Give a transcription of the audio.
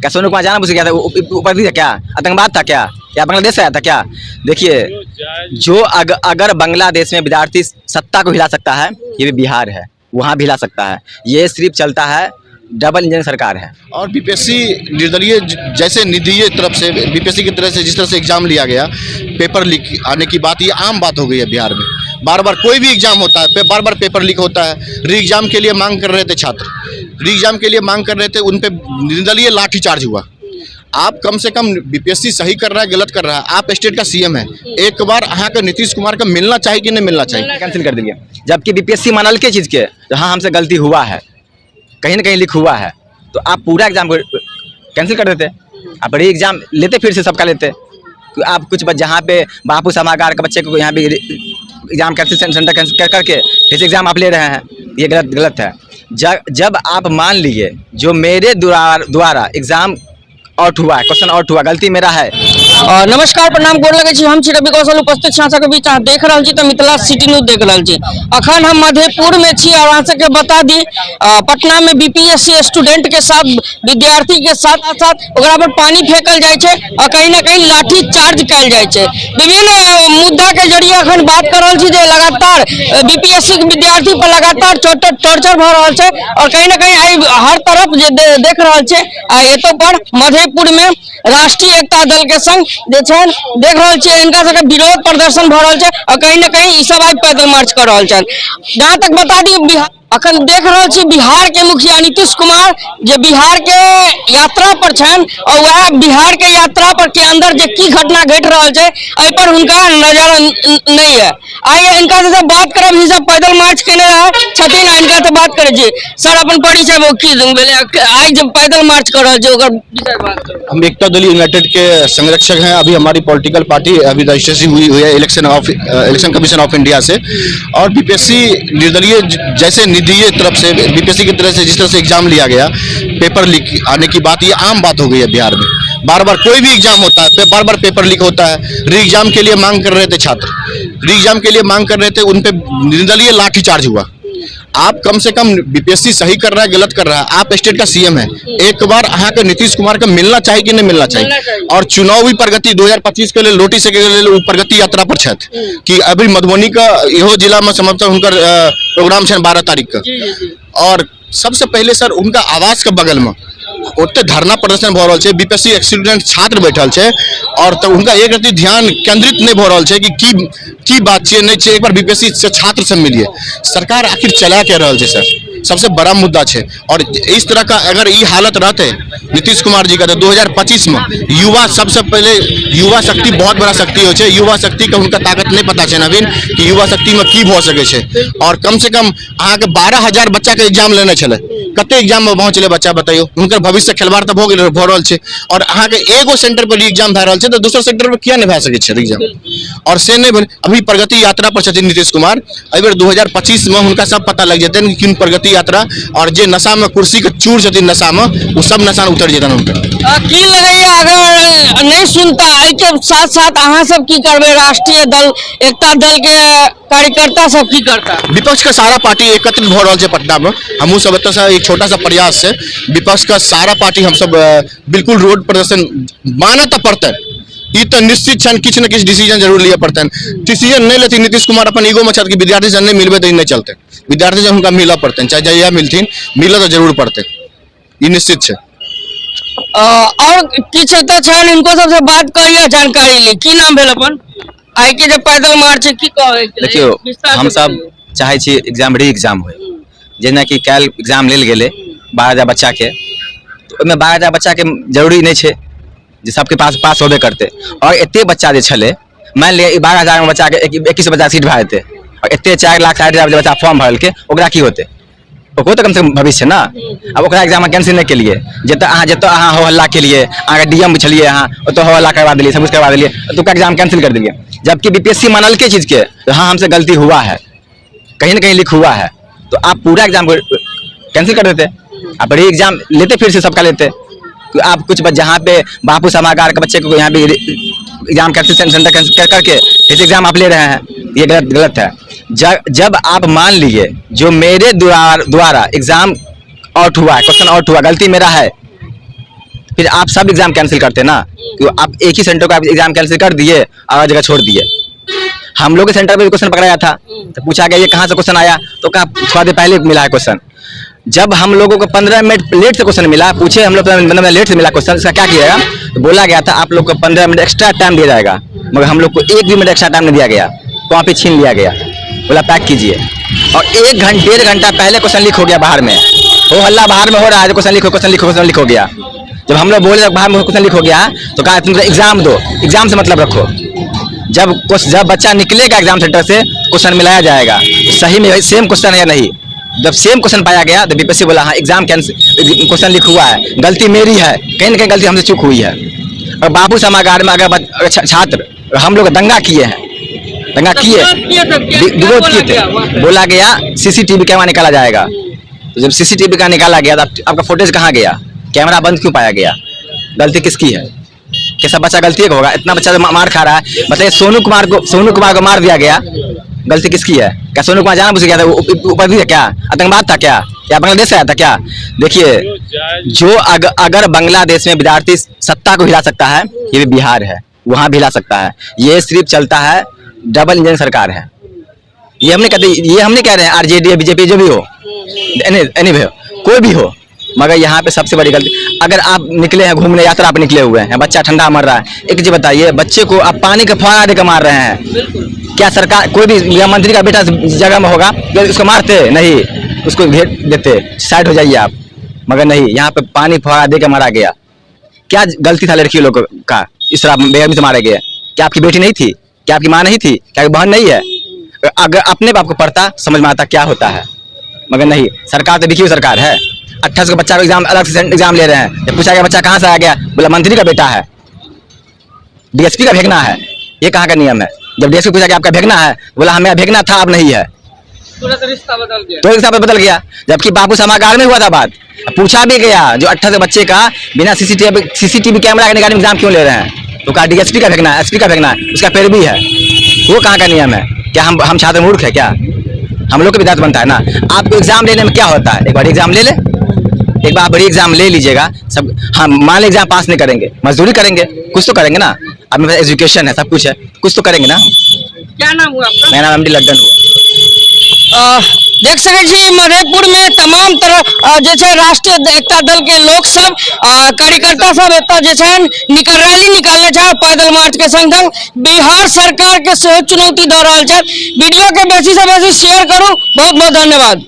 क्या सोनू कुमार जाना बुझ गया था उपाधि था क्या? आतंकवाद था क्या? या बांग्लादेश से आया था क्या? देखिए, जो अगर बांग्लादेश में विद्यार्थी सत्ता को हिला सकता है, ये भी बिहार है, वहाँ भी हिला सकता है। ये सिर्फ चलता है, डबल इंजन सरकार है। और बीपीएससी निर्दलीय जैसे निर्दलीय तरफ से बीपीएससी की तरफ से जिस तरह से एग्जाम लिया गया, पेपर लीक आने की बात ये आम बात हो गई है बिहार में। बार बार कोई भी एग्जाम होता है, बार बार पेपर लीक होता है। री एग्जाम के लिए मांग कर रहे थे छात्र, री एग्जाम के लिए मांग कर रहे थे, उन पर निर्दलीय लाठीचार्ज हुआ। आप कम से कम बीपीएससी सही कर रहा है गलत कर रहा है, आप स्टेट का सीएम है, एक बार अहाँ के नीतीश कुमार का मिलना चाहिए कि नहीं मिलना चाहिए? कैंसिल कर दिए, जबकि बीपीएससी मानल के चीज़ के हाँ हमसे गलती हुआ है, कहीं ना कहीं लीक हुआ है, तो आप पूरा एग्जाम को कैंसिल कर देते, आप री एग्जाम लेते, फिर से सबका लेते। तो आप कुछ जहाँ पे बापू सभागार के बच्चे को यहाँ भी एग्जाम कैंसिल सेंटर कैंसिल कर करके फिर से एग्जाम आप ले रहे हैं, ये गलत गलत है। जब आप मान लिए जो मेरे द्वारा एग्जाम आउट हुआ है, क्वेश्चन आउट हुआ, गलती मेरा है। नमस्कार, प्रणाम, गोर लगै छी। हम छी रवि कौशल, उपस्थित छी अहाँ सबके बीच। अहाँ देख रहल छी तऽ मिथिला सिटी न्यूज देख रहल छी। अखन हम मधेपुर में छी और अहाँ सबके बता दी, पटना में बीपीएससी स्टूडेंट के साथ, विद्यार्थी के साथ साथ ओकरा पर पानी फेंकल जाइ छै और कहीं ना कहीं लाठी चार्ज कयल जाइ छै। विभिन्न मुद्दा के जरिए अखन बात कर रहल छी जे लगातार बीपीएससी के विद्यार्थी पर लगातार टॉर्चर भऽ रहल छै और कहीं ना कहीं आइ हर तरफ जे देख रहल छै। आ एतो पर मधेपुर में राष्ट्रीय एकता दल के संग जे छै देख रहल छियै, हिनका सबके विरोध प्रदर्शन भऽ रहल छै और कहीं ना कहीं ई सब आइ पैदल मार्च कर रहल छनि। जहाँ तक बता दी, अखन देख रहल छी बिहार के मुखिया नीतीश कुमार जे बिहार के यात्रा पर छनि और वएह बिहार के यात्रा पर के अंदर जे की घटना घटि रहल छै एहि पर हुनका नजर नहि है। आइ हिनका से बात करब, ई सब पैदल मार्च केने रहे छथिन, हिनका से बात करै छी। सर, अपन परिचय की भेलै, आइ जे पैदल मार्च कर रहल छै ओकर विषय बात करू। हम एकता दल यूनाइटेड के संरक्षक हैं। अभी हमारी पॉलिटिकल पार्टी अभी रजिस्ट्रेशन हुई हुई है इलेक्शन कमीशन ऑफ इंडिया से। और बीपीएससी निर्दलीय जैसे निर्दलीय तरफ से बीपीएससी की तरफ से जिस तरह से एग्जाम लिया गया, पेपर लीक आने की बात ये आम बात हो गई है बिहार में। बार बार कोई भी एग्जाम होता है, बार बार पेपर लीक होता है। री एग्जाम के लिए मांग कर रहे थे छात्र, री एग्जाम के लिए मांग कर रहे थे, उन पर निर्दलीय लाठीचार्ज हुआ। आप कम से कम बीपीएससी सही कर रहा है गलत कर रहा है, आप स्टेट का सीएम है, एक बार अहाँ के नीतीश कुमार के मिलना चाहिए कि नहीं मिलना चाहिए? और चुनावी प्रगति 2025 के लिए नोटिस के लिए प्रगति यात्रा पर छथि कि अभी मधुबनी का इहो जिला में संभवतः हुनकर प्रोग्राम छनि 12 तारीख के। और सबसे पहले सर उनका आवास के बगल में ओते धरना प्रदर्शन भऽ रहल छै, बीपीएससी स्टूडेंट छात्र बैठल छै और तब हुनका एक रति ध्यान केंद्रित नहीं भऽ रहल छै कि की की बात छियै नहीं छियै। एक बार बीपीएससी से छात्र से मिलिए, सरकार आखिर चला के रहल छै सर, सबसे बड़ा मुद्दा छै। और इस तरह का अगर ई हालत रहते नीतीश कुमार जी का तो 2025 में युवा सबसे पहले, युवा शक्ति बहुत बड़ा शक्ति होइ छै, युवा शक्ति के हुनका ताकत नहीं पता छै नवीन कि युवा शक्ति में की भऽ सकै छै। और कम से कम अहाँके 12,000 बच्चा के एग्जाम लेने छलै, कते एग्जाम में पहुँचलै बच्चा बताइयो? हुनकर भविष्य से खिलवाड़ तऽ भऽ गेल भऽ रहल छै। और अहाँके एगो सेंटर पर एग्जाम भए रहल छै तऽ दोसर सेंटर पर किया नहि भए सकै छै एग्जाम? और से नहि भेल। अभी प्रगति यात्रा पर छथिन नीतीश कुमार, एहि बेर 2025 में हुनका सब पता लग जेतनि कि किन प्रगति यात्रा और जे नशा में कुर्सी के चूर छथिन नशा में, ओ सब नशा उतर जेतनि हुनकर। की लगैया अगर नहीं सुनता एहि के साथ साथ अहाँ सब की करबै? राष्ट्रीय दल एकता दल के कार्यकर्ता सब की करता? विपक्ष का सारा पार्टी एकत्रित भऽ रहल छै पटना में। हमहूँ सब एतऽ से एक छोटा सा प्रयास से विपक्ष का सारा पार्टी हम सब बिल्कुल रोड प्रदर्शन मानऽ तऽ पड़तनि, ई तऽ निश्चित छनि, किछु ने किछु डिसीजन जरूर लिअ पड़तनि। डिसीजन नहि लेथिन नीतीश कुमार अपन ईगो में छथि कि विद्यार्थी से नहीं मिलबै तऽ ई नहि चलतै, विद्यार्थी से हुनका मिलऽ पड़तनि, चाहे जहिया मिलथिन मिलऽ तऽ जरूर पड़तै, ई निश्चित छै। और किछु एतऽ छनि, हिनको सबसे बात करिय, जानकारी ली। की नाम भेल अपन? आइ के जे पैदल मार्च की कहै? देखियौ, हम सब चाहै छी एग्जाम री एग्जाम होइ। जेनाकि काल्हि एग्जाम लेल गेलै 12,000 बच्चाके, तऽ ओहिमे 12,000 बच्चाके जरूरी नहि छै जे सबके पास पास होबे करतै। और एते बच्चा जे छलै, मानि लिअ ई 12,000 मे बच्चाके 21 बच्चा सीट भए जेतै, और एते 4,60,000 जे बच्चा फॉर्म भरलकै ओकरा की होतै? ओकरो तऽ कम से कम भविष्य छै ने। आब ओकरा एग्जाम कैंसिल नहि केलियै, जतऽ अहाँ हो हल्ला केलियै, अहाँके डीएम छलियै अहाँ, ओतऽ हो हल्ला करवा देलियै, सब कुछ करवा देलियै, ओतुका एग्जाम कैंसिल कर देलियै, जबकि बीपीएससी मानलकै चीज के हाँ हमसे गलती हुआ है, कहीं ना कहीं लीक हुआ है, तो आप पूरा एग्जाम कैंसिल कर देते, आप री एग्जाम लेते, फिर से सबका लेते। आप कुछ जहाँ पे बापू सभागार के बच्चे को यहाँ भी एग्जाम कैंसिल सेंटर कैंसिल कर करके फिर से एग्जाम आप ले रहे हैं, ये गलत गलत है। जब आप मान लिए जो मेरे द्वारा एग्जाम आउट हुआ है, क्वेश्चन आउट हुआ, गलती मेरा है, फिर आप सब एग्जाम कैंसिल करते ना, क्यों आप एक ही सेंटर को आप एग्जाम कैंसिल कर दिए और जगह छोड़ दिए। हम लोग के सेंटर पे भी क्वेश्चन पकड़ाया था, तो पूछा गया ये कहाँ से क्वेश्चन आया, तो कहा थोड़ा देर पहले मिला है क्वेश्चन। जब हम लोगों को 15 मिनट लेट से क्वेश्चन मिला, पूछे हम लोग 15 मिनट लेट से मिला क्वेश्चन, इसका क्या किया, तो बोला गया था आप लोग को 15 मिनट एक्स्ट्रा टाइम दिया जाएगा, मगर हम लोग को एक भी मिनट एक्स्ट्रा टाइम नहीं दिया गया, कॉपी छीन लिया गया, बोला पैक कीजिए। और एक घंटे 1.5 घंटा पहले क्वेश्चन लीक हो गया बाहर में, हो हल्ला बाहर में हो रहा है, क्वेश्चन लीक हो, क्वेश्चन लीक हो, क्वेश्चन लीक हो गया। जब हम लोग बोले बाहर में क्वेश्चन लीक हो गया, तो कहा तुम एग्जाम दो, एग्जाम से मतलब रखो। जब बच्चा निकलेगा एग्जाम सेंटर से, क्वेश्चन मिलाया जाएगा सही में सेम क्वेश्चन है या नहीं। जब सेम क्वेश्चन पाया गया तो बीपीएससी बोला हाँ एग्जाम कैंसिल, क्वेश्चन लीक हुआ है, गलती मेरी है, कहीं ना कहीं गलती हमसे चूक हुई है। और बापू सभागार में अगर छात्र हम लोग दंगा किए हैं, दंगा किए, विरोध किए थे, बोला गया सीसीटीवी कैमरा निकाला जाएगा। तो जब सीसीटीवी का निकाला गया तो आपका फुटेज कहाँ गया, कैमरा बंद क्यों पाया गया, गलती किसकी है? कैसा बच्चा गलती होगा, इतना बच्चा तो मार खा रहा है। बताइए सोनू कुमार को मार दिया गया, गलती किसकी है? क्या सोनू कुमार जाना बुझ गया था, ऊपर भी है क्या, आतंकवाद था क्या, या बांग्लादेश से आया था क्या? देखिए जो अगर बांग्लादेश में विद्यार्थी सत्ता को हिला सकता है, ये भी बिहार है, वहाँ भी हिला सकता है। ये सिर्फ चलता है डबल इंजन सरकार है, ये हमने कहते, ये हमने कह रहे हैं आरजेडी बीजेपी जो भी हो, एनी कोई भी हो, मगर यहाँ पे सबसे बड़ी गलती, अगर आप निकले हैं घूमने यात्रा पे निकले हुए हैं, बच्चा ठंडा मर रहा है, एक चीज बताइए बच्चे को आप पानी का फुहारा देकर मार रहे हैं, क्या सरकार कोई भी या मंत्री का बेटा जगह में होगा तो उसको मारते नहीं, उसको घेर देते साइड हो जाइए आप, मगर नहीं, यहाँ पे पानी फुहारा देकर मारा गया। क्या गलती था लड़की लोगों का इस तरह बेरहमी से मारे गए? क्या आपकी बेटी नहीं थी, क्या आपकी माँ नहीं थी, क्या आपकी बहन नहीं है? अगर अपने बाप को पढ़ता समझ में आता क्या होता है, मगर नहीं, सरकार तो बिकी हुई सरकार है। 28 को बच्चा को एग्जाम अलग से एग्जाम ले रहे हैं, जब पूछा गया बच्चा कहाँ से आ गया, बोला मंत्री का बेटा है, डीएसपी का भेजना है। ये कहाँ का नियम है? जब डीएसपी पूछा गया आपका भेजना है, बोला हमें भेजना था अब नहीं है, तुरंत रिश्ता बदल गया, तो रिश्ता बदल गया। जबकि बापू सभागार में हुआ था बात, पूछा भी गया जो 28 बच्चे का बिना सीसीटीवी कैमरा के निगरानी एग्जाम क्यों ले रहे हैं, तो कहा डीएसपी का भेजना है, एसपी का भेजना है, उसका पैर भी है। वो कहाँ का नियम है? क्या हम छात्र मूर्ख है क्या? हम लोग के भी दायित्व बनता है ना। आपको एग्जाम लेने में क्या होता है, एक बार एग्जाम ले ले, एक बार बड़ी एग्जाम ले लीजिएगा सब, हाँ मान लीजिए एग्जाम पास नहीं करेंगे, मजदूरी करेंगे, कुछ तो करेंगे ना। अब मेरे पास एजुकेशन है, सब कुछ है, कुछ तो करेंगे ना। क्या नाम हुआ आपका? मेरा नाम एमडी लड्डन हुआ। देख सकै छी मधेपुर में तमाम तरह जे छै राष्ट्रीय एकता दल के लोक सब कार्यकर्ता सब एतऽ जे छै निकल रैली निकालने छै पैदल मार्च के संग संग बिहार सरकार के सेहो चुनौती दऽ रहल छै। वीडियो के बेसी से बेसी शेयर करू। बहुत बहुत धन्यवाद।